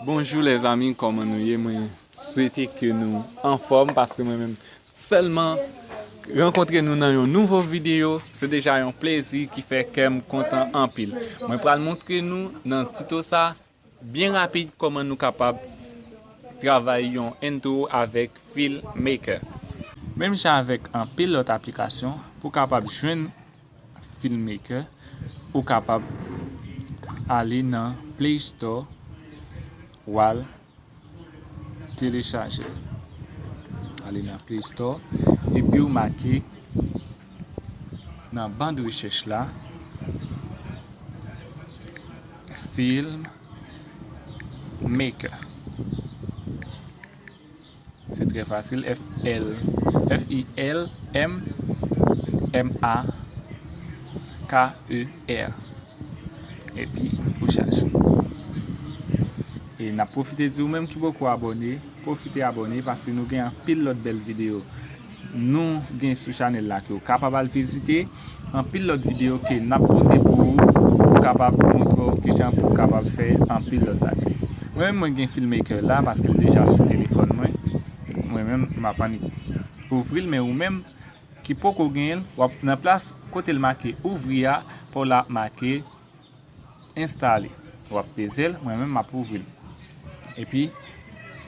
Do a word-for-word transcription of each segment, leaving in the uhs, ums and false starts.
Bonjou lèzanmi, kòman nou ye? Mwen swete ke nou anfòm paske mwen menm sèlman rankontre nou nan yon nouvo videyo, se deja yon plezi ki fè kè m kontan anpil. Mwen pral montre nou nan tito sa byen rapid kòman nou kapab travay yon entwo avèk FilmMaker. Menm jan avèk anpil lòt aplikasyon, pou w kapab jwenn FilmMaker, ou kapab ale nan Play Store, w al telechaje. Ale nan Play Store, epi w make nan ban de rechèch la, FilmMaker. Se trè fasil, F L, F I L M M A K E R. Epi ou chache. E n ap pwofite di ou menm ki poko abòne, pwofite abòne paske nou gen anpil lòt bèl videyo nou gen sou chanèl la ke ou kapab al vizite. Anpil lòt videyo ke n ap pote pou ou, pou kapab montre w kijan pou w kapab fè anpil lòt bagay. Mwen menm, mwen gen FilmMaker la paske l deja sou telefòn mwen. Mwen menm, m ap annik ouvri l, men ou menm ki poko genyen l, w ap nan plas kote l make ouvri a, pa w la make enstale. W ap peze l, mwen menm m ap ouvri l. Epi,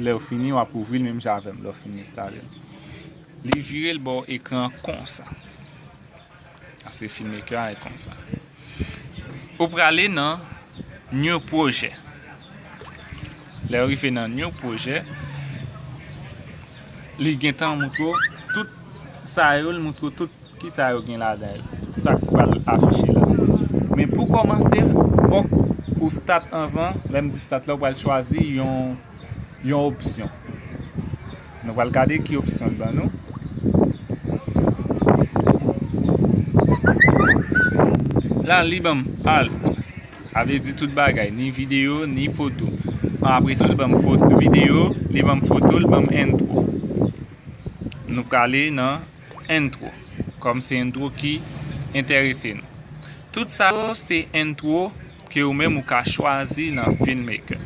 lè w fini, w ap ouvri l menm jan avè m, lè w fin enstale l. Li vire l ba w ekran konsa. Paske FilmMaker a e konsa. Ou prale nan New Project. Lè w rive nan New Project, li gentan montre w tout sa yo, li montre w tout kisa yo gen ladan yo, tout sa k pral afiche la. Men pou kòmanse, fòk ou start anvan. Lè m di start la, ou pral chwazi yon, yon opsyon. Nou pral gade ki opsyon l ban nou. La, li ban m alt. Sa vle di tout bagay, ni videyo, ni foto. Apre sa, li ban m foto, videyo, li ban m foto, li ban m entwo. Nou prale nan entwo, kòm se entwo ki enterese nou. Tout sa yo se entwo ke ou menm ou ka chwazi nan FilmMaker.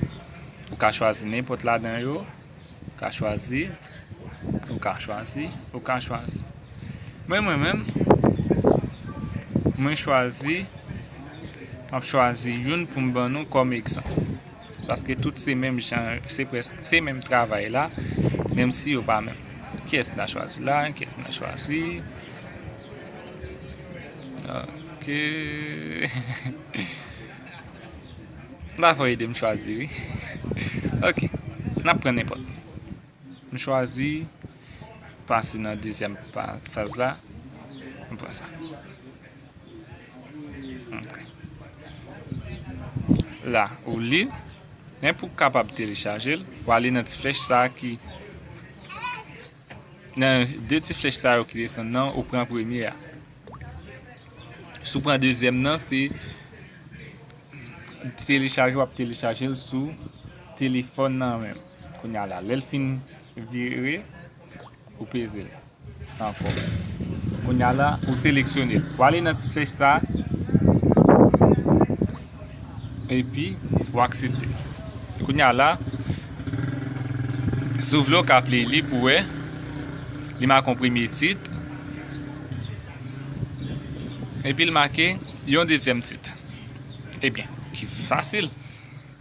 Ou ka chwazi nenpòt ladan yo, ou ka chwazi, ou ka chwazi, ou ka chwazi. Mwen, mwen menm, mwen chwazi, m ap chwazi youn pou m ban nou kòm egzanp. Paske tout se menm jan, se prèsk, se menm travay la, menm si yo pa menm. Kiyès n a chwazi la? Kiyès n a chwazi? Ok. La fò ede m chwazi, wi. Ok. N ap pran nenpòt. M chwazi pase nan dezyèm pa-, faz la. M pran sa. Ok. La, ou li l. Men pou w kapab telechaje l, ou ale nan ti flèch sa a ki, nan de ti flèch sa yo ki desann nan, ou pran premye a. Si w pran dezyèm nan, se telechaje, w ap telechaje l sou telefòn nan menm. Kounye a la, lè l fin vire, ou peze l ankò. Kounye a la, ou seleksyone l. Ou ale nan ti flèch sa, epi ou aksepte. Kounye a la, si w vle, w ka play li pou wè. Li make yon premye tit. Epi l make yon dezyèm tit. Ebyen, ki fasil.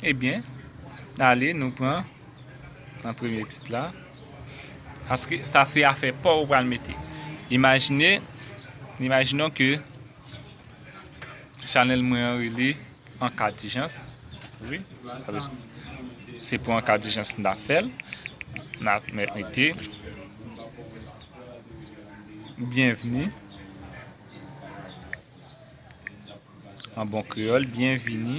Ebyen, ale, nou pran nan premye tit la. Paske sa se afè pa w ou pral mete. Imajine, imaginons ke chanèl mwen an rele An Ka Dijans. Wi, se pou An Ka Dijans n ap fè l. N ap mèt mete byenvni. An bon kreyòl, byenvini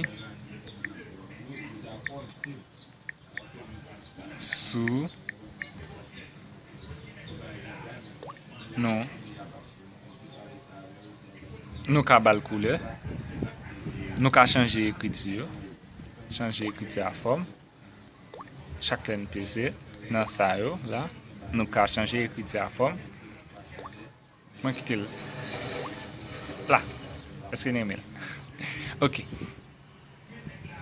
sou nou. Nou ka ba l koulè. Nou ka chanje ekriti yo. Chanje ekriti a fòm. Chak lè n peze nan sa yo la, nou ka chanje ekriti a fòm. Mwen kite l la. Èske n renmen l? Ok.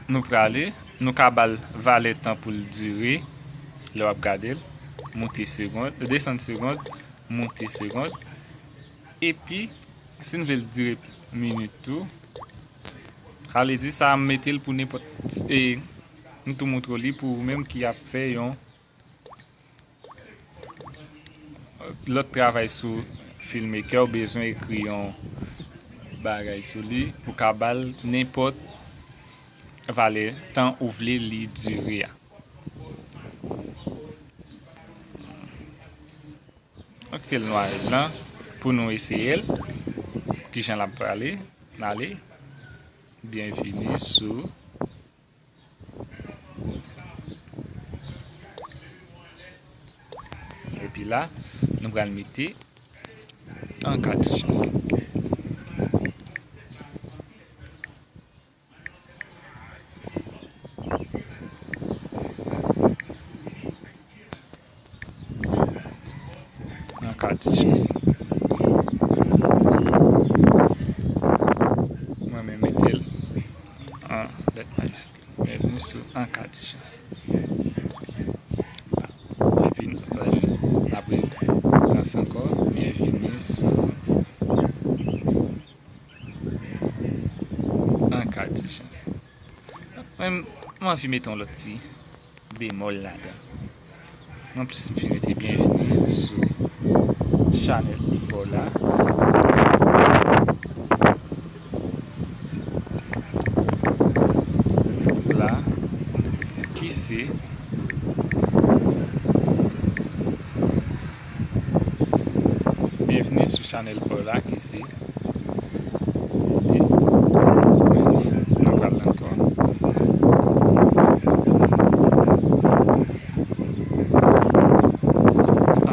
Nou prale, nou ka ba l valè tan pou l dire, lè w ap gade l, moute segond, desann segond, moute segond. Epi, si n vle l dire minit tou, sa vle di sa m mete l pou nenpòt, e, m tou moutre w li pou ou menm ki ap fè yon lòt travay sou FilmMaker, ou bezwen ekri yon bagay sou li pou ka ba l nenpòt valè tan ou vle li dire a. Mwen kite l nwa blan pou nou eseye l. Kijan l ap prale? N ale. Byenvini sou Epi la, nou pral mete an ka di chans. An ka di chans. Mwen menm mete l an lèt majiskil. Byenveni sou An ka di chans. Epi, n ap ranse ankò. Byenveni sou An ka di chans. Mwen, m anvi mete yon lòt ti bemòl ladan. Anplis, m fin mete byenveni sou chanèl pa w la. La, ki se Byenveni sou chanèl pa w la ki se Nou pral ankò.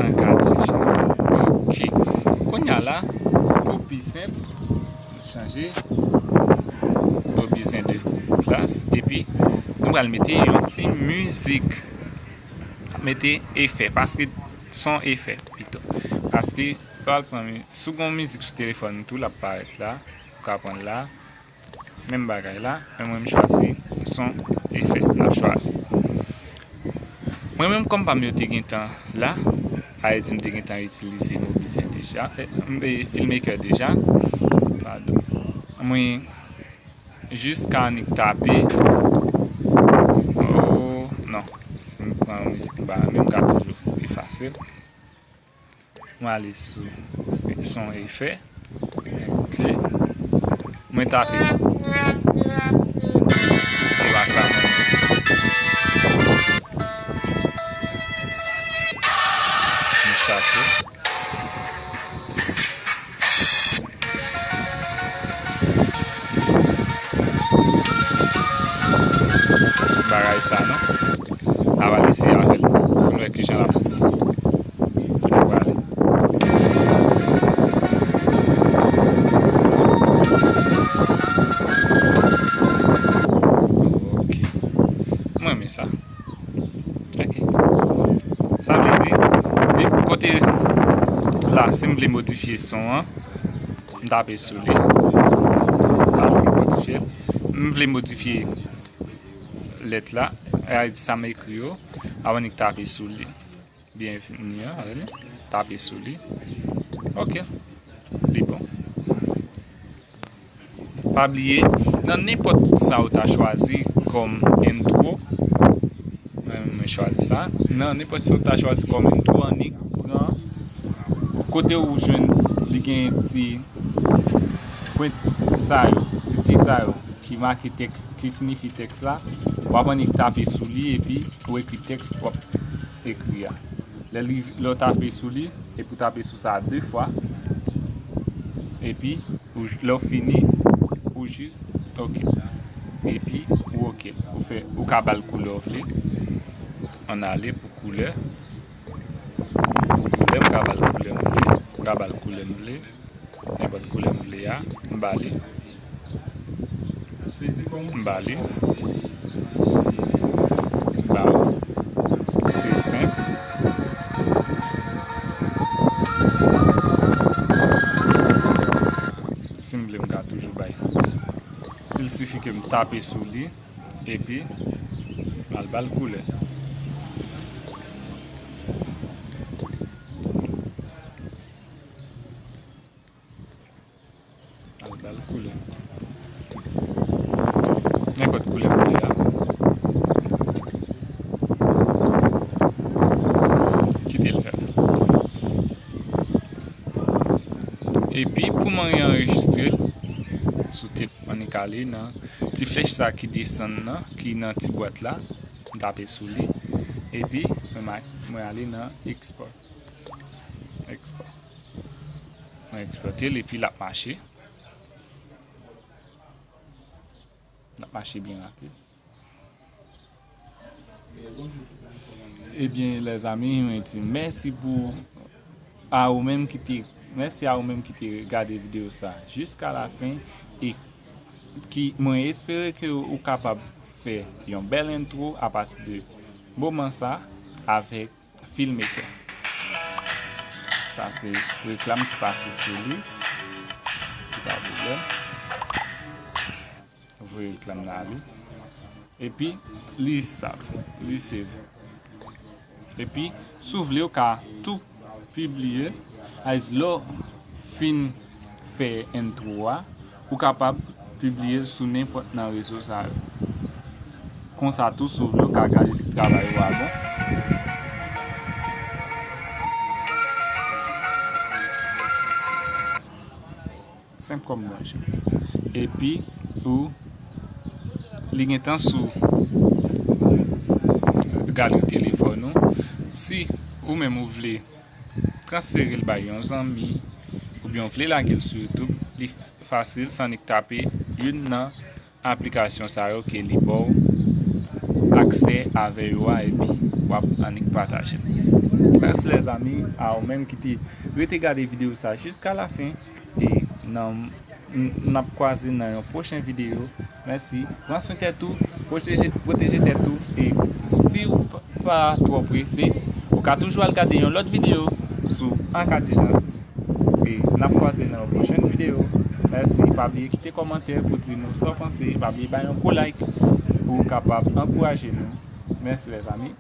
An ka di chans. Ok. Kounye a la, pou pi senp, nou chanje. Nou bezwen de plas. Epi, nou pral mete yon ti mizik. Mete efè, paske son efè pito. Paske, pral pran mi-, si w gen yon mizik sou telefòn ou tou, l ap parèt la. Ou ka pran l la. Menm bagay la, men mwen m chwazi son efè. N ap chwazi. Mwen menm, kòm pa m yo te gentan la, sa vle di m te gentan itilize Mobizen deja, e, e, FilmMaker deja. Padon. Mwen jis ka annik tape. Oh, non. Si m pran yon mizik m pa renmen, m ka toujou efase l. Mwen ale sou son efè. Mwen koute. Mwen tape. E pa sa mwen. Mwen chache. Bagay sa non. N a pral eseye avè l. Pou n wè kijan l ap, l ap prale. Ok. Mwen renmen sa. Ok. Sa vle di, li kote la, si m vle modifye son an, m tape sou li. La, m modifye l. M vle modifye lèt la, e a di sa m ekri yo, avan n tape sou li. Byenveni an, tape sou li. Ok. Li bon. Pa bliye, nan nenpòt sa ou ta chwazi kòm intro, mwen, mwen chwazi sa. Nan nenpòt sa ou ta chwazi kòm intro, annik pran kote ou jwenn li gen ti pwent sa yo, ti ti sa yo ki make tèks, ki siyifi tèks la, w ap annik tape sou li epi ou ekri tèks w ap ekri a. Lè li, lè w tape sou li, epi w tape sou sa de fwa, epi ou, lè w fini, ou jis ok. Epi ou ok. Ou fè, ou ka ba l koulè w vle. Ann ale pou koulè. Pou koulè, m ka ba l koulè m vle. M ka ba l koulè m vle. Nenpòt koulè m vle a, m ba li. M ba li. M ba w. Se senp. Si m vle, m ka toujou bay. Il sifi ke m tape sou li, epi m al ba l koulè. Al ba l koulè. Nenpòt koulè koulè a. Kite l fè. Epi, pou mwen anrejistre l sou tel, annik ale nan ti flèch sa ki desann nan, ki nan ti bwat la, m tape sou li. Epi, mwen ma-, mwen ale nan export. Export. Mwen ekspòte l, epi l ap mache. L ap mache byen rapid. Ebyen, lèzanmi, mwen di mèsi pou, a ou menm ki te, mèsi a ou menm ki te gade videyo sa jiska la fen, e ki, mwen espere ke ou kapab fè yon bèl entwo apati de moman sa avèk FilmMaker. Sa se reklam ki pase sou li. Ki pa pwoblèm. Voye reklam nan ale. Epi, li sa, li save. Epi, si w vle, ou ka tou pibliye. As lè w fin fè entwo a, ou kapab pibliye l sou nenpòt nan rezo sa yo. Konsa tou, si w vle, ou ka gade si travay ou a bon. Senp kòm bonjou. Epi, ou, li gentan sou galri telefòn ou. Si ou menm ou vle transfere l bay yon zanmi, oubyen w vle lage l sou YouTube, li f-, fasil, se annik tape youn nan aplikasyon sa yo ke li ba w aksè avè yo a, epi w ap annik pataje l. Mèsi lèzanmi, a ou menm ki te rete gade videyo sa jiska la fen, e nan, n-, n ap kwaze nan yon pwochen videyo. Mèsi. Pran swen tèt ou, pwoteje, pwoteje tèt ou, e si w p-, pa twò prese, ou ka toujou al gade yon lòt videyo sou An Kadijans. E n ap kwaze nan yon pwochèn videyo. Mèsi. Pa bliye kite kòmantè pou di nou sa w panse. Pa bliye bay yon gwo like pou w kapab ankouraje nou. Mèsi, lèzanmi.